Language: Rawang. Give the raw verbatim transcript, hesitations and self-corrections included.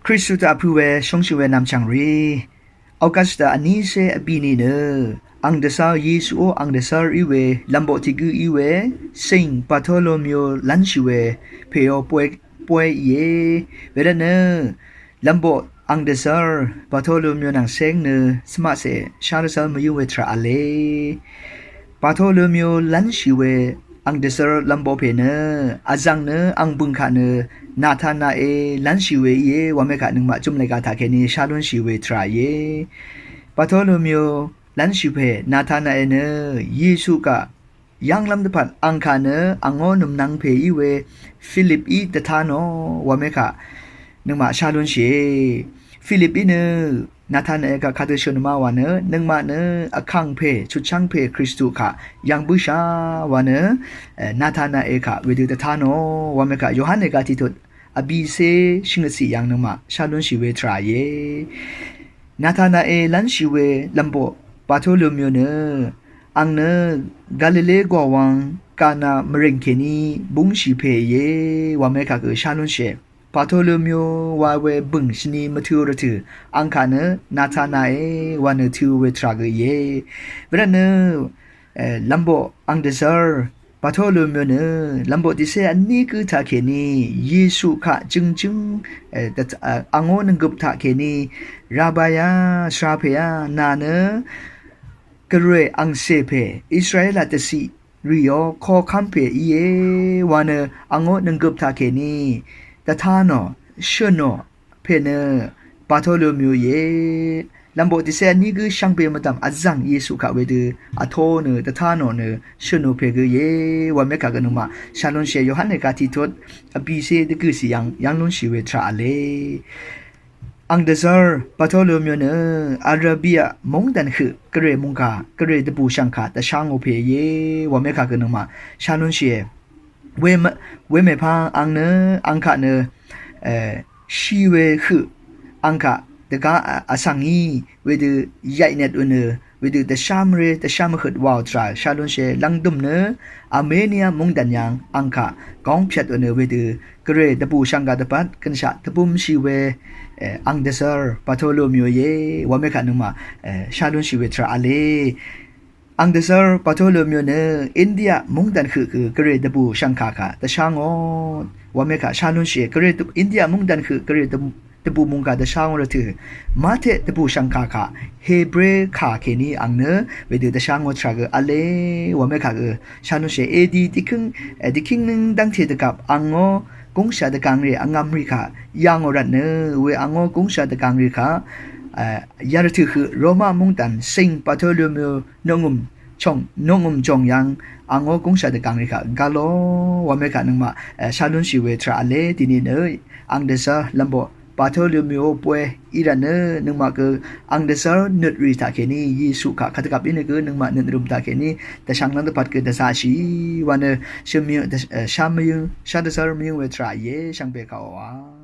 Kristu taq vpø̄ we shóngshì we nvmchv̀ng rì August vnícé vbì nìnø ang dvzv́r, Yesuó ang dvzv́r í we lv̀mboq tiq gǿ í we Sing Bartholomew lv́nshì we pèó pwe pwe íe. Wervtnø lv̀mboq ang dvzv́r Bartholomew nvng seng nø svmaqsè shá dvzv́r mvyǿng we tvrà v̄le. Bartholomew lv́nshì we ang dvzv́r lv̀mboq pè nø vzv̀ng nø ang bø̀ng kaq nø Natanael lv́nshì we íe. Wamé kaq nøngmaq jø̀mlè gà taqkèní shá lúnshì we tvrà íe. Bartholomew lv́nshì pè Natanael nø Yesu kaq yv́nglv́m dvpvt ang kaq nø angó nø̀mnvng pè í we Philip í dvtá nò. Wamé kaq nøngmaq shá lúnshìe. Philip í nø Natanael kaq kadø shø̀n má wa nø, nøngmaq nø vkàngpè, chutchv́ngpè Kristu kaq yv̀ng bǿshà wa nø, e, Natanael kaq wedø dvtá nò. Wamé kaq Yohan ègà tiqtut vbìcé shvngøtcì yv̀ng nøngmaq shá lúnshì we tvrà íe. Natanael lv́nshì we lv̀mboq Bartholomew nø ang nø Galile gwàwvng Kana mvrìng kèní búngshì pè íe. Wamé kaq gø shá lúnshìe. Bartholomew wa we bø̀ng shvni mvtø̄ rvtø̀ ang kaq nø Natanael wa nø tø̄ we tvrà gø íe. Wervtnø, e, lv̀mboq ang dvzv́r Bartholomew nø lv̀mboq tiqcé vní gǿ taqkèní Yesu kaq jø̀ngjǿng, e, dvt-, e, angó nønggøp taqkèní Rabbi á, svra pè á, nà nø Gvray angcè pè Israel dvciq rìó koqkv́m pè íe. Wa nø angó nønggøp taqkèní dvtá nò, shø̀n nò pè nø Bartholomew íe. Lv̀mboq tiqcé vní gǿ shvngbe mvdv̀m vzv̀ng Yesu kaq wedø vtó nø dvtá nò nø shø̀n nò pè gø íe. Wamé kaq gø nøngmaq shá lúnshìe. Yohan ègà tiqtut vbìcé dvgø̀cì yv̀ng yv́ng lúnshì we tvrà v̄le. Ang dvzv́r Bartholomew nø Arabia mungdàn høq Gvray mungkà, Gvray dvbù shv̀ngkà dvshá ngò pè íe. Wamé kaq gø nøngmaq shá lúnshìe. Wemè, wemèpvng ang nø, ang kaq nø, e, shì we høq ang kaq dvgá, a, vsvng í wedø yaqnet we nø wedø dvshá mvré, dvshá mvhøt wàò tvrà shá lúnshìe. Lv̀ngdø̀m nø Armenia mungdàn yv̀ng ang kaq góng pyvt we nø wedø Gvray dvbù shv̀ngkà dvpvt gønshaq dvbùmshì we, e, ang dvzv́r Bartholomew íe. Wamé kaq nøngmaq, e, shá lúnshì we tvrà v̄le. Ang dvzv́r Bartholomew nø India mungdàn høq gø Gvray dvbù shv̀ngkà kaq dvshá ngò. Wamé kaq shá lúnshìe. Gvray dv-, India mungdàn høq Gvray dv-, dvbù mungkà dvshá ngò rvtø̀ Mate dvbù shv̀ngkà kaq Hebre kà kèní ang nø wedø dvshá ngò tvrà gø v̄le. Wamé kaq gø shá lúnshìe. Edi dikøng, e, dikíng nøng dv́ngte dvgvp angó gúngshà dvgv̀ng rì vngvm rì kaq yà ngò rvtnø we angó gúngshà dvgv̀ng rì kaq, e, yà rvtø̀ høq Roma mungdàn Sing Bartholomew noqngø̀m chòng, noqngø̀m jòng yv̀ng angó gúngshà dvgv̀ng rì kaq gv̄l lò. Wamé kaq nøngmaq, e, shá lúnshì we tvrà v̄le. Dìni nø ang dvzv́r lv̀mboq Bartholomew bwe í rvtnø nøngmaq gø ang dvzv́r nøt rì taqkèní Yesu kaq kadvgvp í nø gø nøngmaq nøt rø̀m taqkèní dvshvng lv́ng dvpvt gø dvzaqshì wa nø shø̀n mvyǿng, dv-, e, shá mvyǿng, shá dvzv́r mvyǿng we tvrà íe. Shvngbe kaq wa